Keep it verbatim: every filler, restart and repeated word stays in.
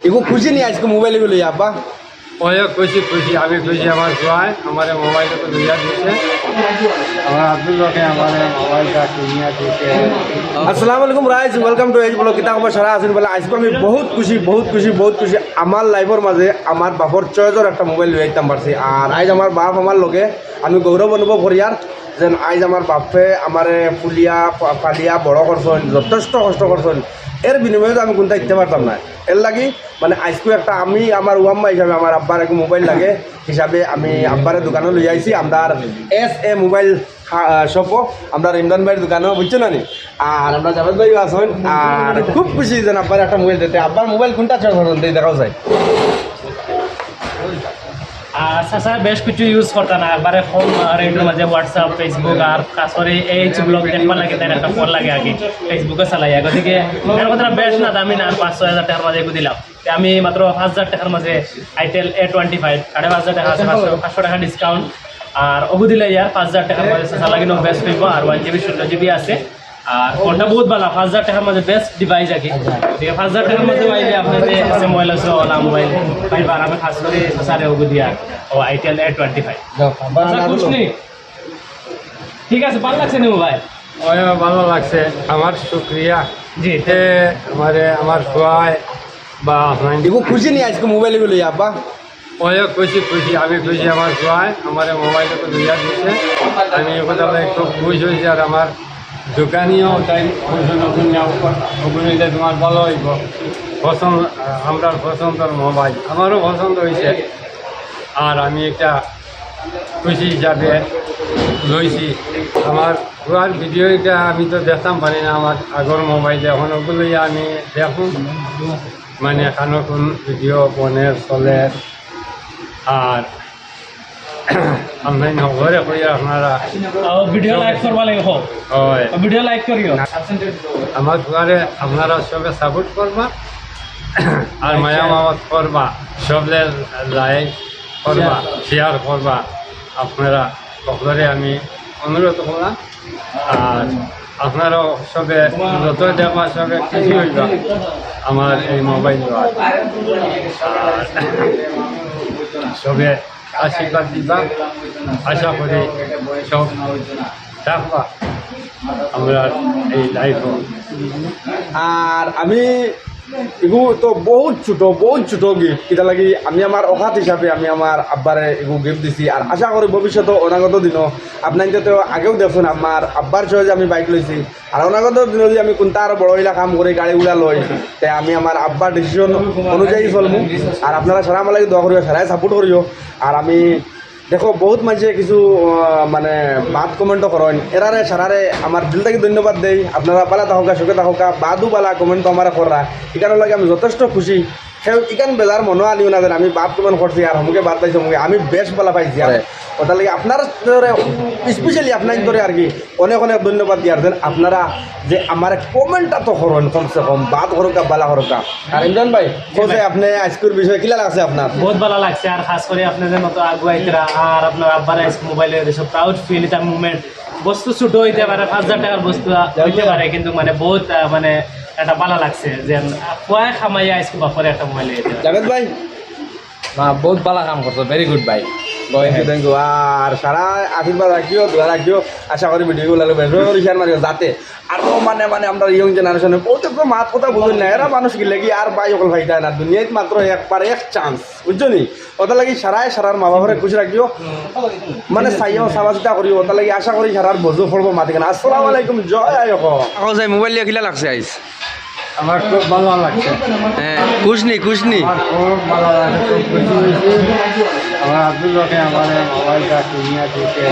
ইগু খুশি নি আইজকু মোবাইল ইগু লইয়া, আব্বা? অয় খুশি, খুশি, আমি খুশি। আমার ফুয়ায় আমারে মোবাইল ইগু লইয়া দিছে। আমার আব্দুল হকে আমারে মোবাইলটা কিনিয়া দিছে। আসসালামু আলাইকুম rise, welcome to H Vlog। কিতা খবর, সারা আছইন ভালা? আইজকু আমি বহুত খুশি, বহুত খুশি, বহুত খুশি। আমার লাইফর মাঝে আমার বাপর চয়েসর একটা মোবাইল লইয়া আইতাম পারছি। আর আইজ আমার বাপ আমার লগে, আমি গৌরব অনুভব করিয়ার যেন আইজ আমার বাপে আমারে ফুলিয়া, পা-, পালিয়া বড় করছইন, যথেষ্ট কষ্ট করছইন। এর বিনিময়ে তো আমি কুন্তা দিতে পারতাম না। এর লাগি মানে আইজকু একটা আমি আমার ওয়াম্মা হিসাবে আমার আব্বার এক মোবাইল লাগে হিসাবে আমি আব্বারে দোকানো লইয়া আইছি। আমরার এস এ মোবাইল হা-, আহ, শপও, আমরার ইমরান ভাইর দোকানো, বুঝছো না নি? আর আমরার জাভেদ ভাইও আছইন। আর খুব খুশি যেন আব্বারে একটা মোবাইল দিতে। আব্বার মোবাইল কুনটা চয়েস করছইন, দেই দেখাও যায়। আর চাচা বেশ কিছু ইউজ করতা না, একবারে কম রেটর মাঝে WhatsApp, Facebook আর খাস করি এই H Vlog দেখবার লাগি তাইন একটা ফোন লাগে আগে, Facebook-ও চালাইয়া। গতিকে এর কথা বেশ না দামি না, আর পাঁচ ছয় হাজার টেকার মাঝে এগু দিলাম। তে আমি মাত্র পাঁচ হাজার টেকার মাঝে Itel A twenty five, সাড়ে পাঁচ হাজার টেকা আছে, পাঁচশো, পাঁচশো টেকা discount। আর অগু দিলে ইয়ার পাঁচ হাজার টেকার মাঝে চাচা লাগিনও বেশ অইবো, আর one GB ষোলো GB আছে। আর ফোনটা বহুত ভালা, পাঁচ হাজার টেকার মাঝে best device আর কি। ঠিক আছে, পাঁচ হাজার টেকার মাঝে পাইলে আপনার যে আছে মোবাইল আছে, ওলা মোবাইল পাইবা। আর আমি খাস করি চাচারে অগু দিয়া, ও Itel A twenty five। যাও, আব্বা, আচ্ছা, না খুশ দিলো। নি? ঠিক আছে, ভালা লাগছে নি মোবাইল? অয়, ভালা লাগছে। আমার শুক্রিয়া। জি। এ, আমারে, আমার ফুয়ায় বা আপনার ইগু খুশি নি আইজকু মোবাইল ইগু লইয়া, আব্বা? অয় খুশি, খুশি, আমি খুশি। আমার ফুয়ায় আমারে মোবাইল ইগু লইয়া দিছে। আমি অতার লাগি খুব খুশ অইছি। আর আমার দোকানিও তাইন খুশ অইন, অগুন নিয়া, অগুন নিলে তুমার ভালা অইবো। পছন্দ, আমরার পছন্দর মোবাইল, আমারও পছন্দ অইছে। আর আমি ইটা খুশি হিসাবে লইছি। আমার ফুয়ার ভিডিও ইটা আমি তো দেখতাম পারি না আমার আগর মোবাইলে, অখন অগুলো আমি দেখমু, মানে কানো কুন ভিডিও বনে চলে। আর আমি হকলরে কই আপনারা ও ভিডিও সব like করবা লাগে, হো। অয়। ও ভিডিও like করিও। আমার ফুয়ারে আপনারা সবে support করবা, আর মায়া মহব্বত করবা, সবলে like করবা, share করবা। আপনারা হকলরে আমি অনুরোধ করলাম। আর আপনারা সবে যত দেখবা সবে খুশি অইবা আমার এই মোবাইল। আর সবে আশীর্বাদ দিবা, আশা করি সব থাকবা আমরার এই লাইফও। আর আমি ইগু তো বহুত ছোট, বহুত ছোট gift। কিতা লাগি আমি আমার অকাত হিসাবে আমি আমার আব্বারে ইগু gift দিছি। আর আশা করি ভবিষ্যতে অনাগত দিনও আপনাইনতে তো আগেও দেখছইন আমার আব্বার চয়েসে আমি বাইক লইছি। আর অনাগত দিনও যদি আমি কুন্তা আরো বড় অইলা কাম করি, গাড়ি ঘোড়া লই, তে আমি আমার আব্বার decision অনুযায়ী চলমু। আর আপনারা সারা আমার লাগি দোয়া করিও, সারায় support করিও। আর আমি দেখো, বহুত মানষে কিছু, আহ, মানে, bad comment-ও করইন। এরারে সারারে আমার দিল থাকি ধন্যবাদ দেই। আপনারা ভালা থাকউক্কা, সুখে থাকউক্কা, বাদও ভালা comment তো আমারে কররা। ইখানর লাগি আমি যথেষ্ট খুশি। কেউ ইখান বেজার মনো আনিও না যেন আমি bad comment করছি আর হমুকে bad পাইছে, হমুকে। আমি বেশ ভালা পাইছি। আর অটার লাগি আপনার ধরে, specially আপনার ধরে আর কি অনেক অনেক ধন্যবাদ দিয়ার যেন আপনারা যে আমারে comment-টা তো করইন, কমসে কম bad করউক্কা, ভালা করউক্কা। আর ইমরান ভাই, কইছে আপনে আইজকুর বিষয়ে কিলা লাগছে আপনার? বহুত ভালা লাগছে, আর খাস করি আপনে যে মতো আগুয়াইতরা, আর আপনার আব্বার আইজ মোবাইলে দেশে proud feel, ইটা moment। বস্তু ছোট অইতে পারে, পাঁচ হাজার টেকার বস্তু অইতে পারে, কিন্তু মানে বহুত, আহ, মানে এটা ভালা লাগছে যে, আহ, ফুয়ায় কামাইয়া আইজকু বাপরে একটা মোবাইল লইয়া দিছে। জাভেদ ভাই? না, বহুত ভালা কাম করছো, very good ভাই। Thank you, thank you। আর সারা আশীর্বাদ রাখিও, দোয়া রাখিও। আশা করি ভিডিওগুলো বেশ বেশ করি share মারিও, যাতে আরো মানে, মানে আমরা young generation-এ বহুত একটু মাত কথা বুঝইন না, এরা মানুষ গিলে কি আর ভাই অকল পাইতা না, দুনিয়াত মাত্র একবার এক chance, বুঝছো নি? অটার লাগি সারায় সারার মা বাপরে খুশি রাখিও, মানে চাইও, চাওয়া চিতা করিও, অটার লাগি আশা করি সারার বুঝো পড়বো মাত ইখান। আসসালামু আলাইকুম, জয় আই অকল। অকল যাই মোবাইল লইয়া কিলা লাগছে আইজ? আমার খুব ভালা লাগছে। হ্যাঁ, খুশ নি, খুশ নি? আমার খুব ভালা লাগছে, খুব খুশি অইছি। আমার আব্দুল হকে আমারে মোবাইলটা কিনিয়া দিছে।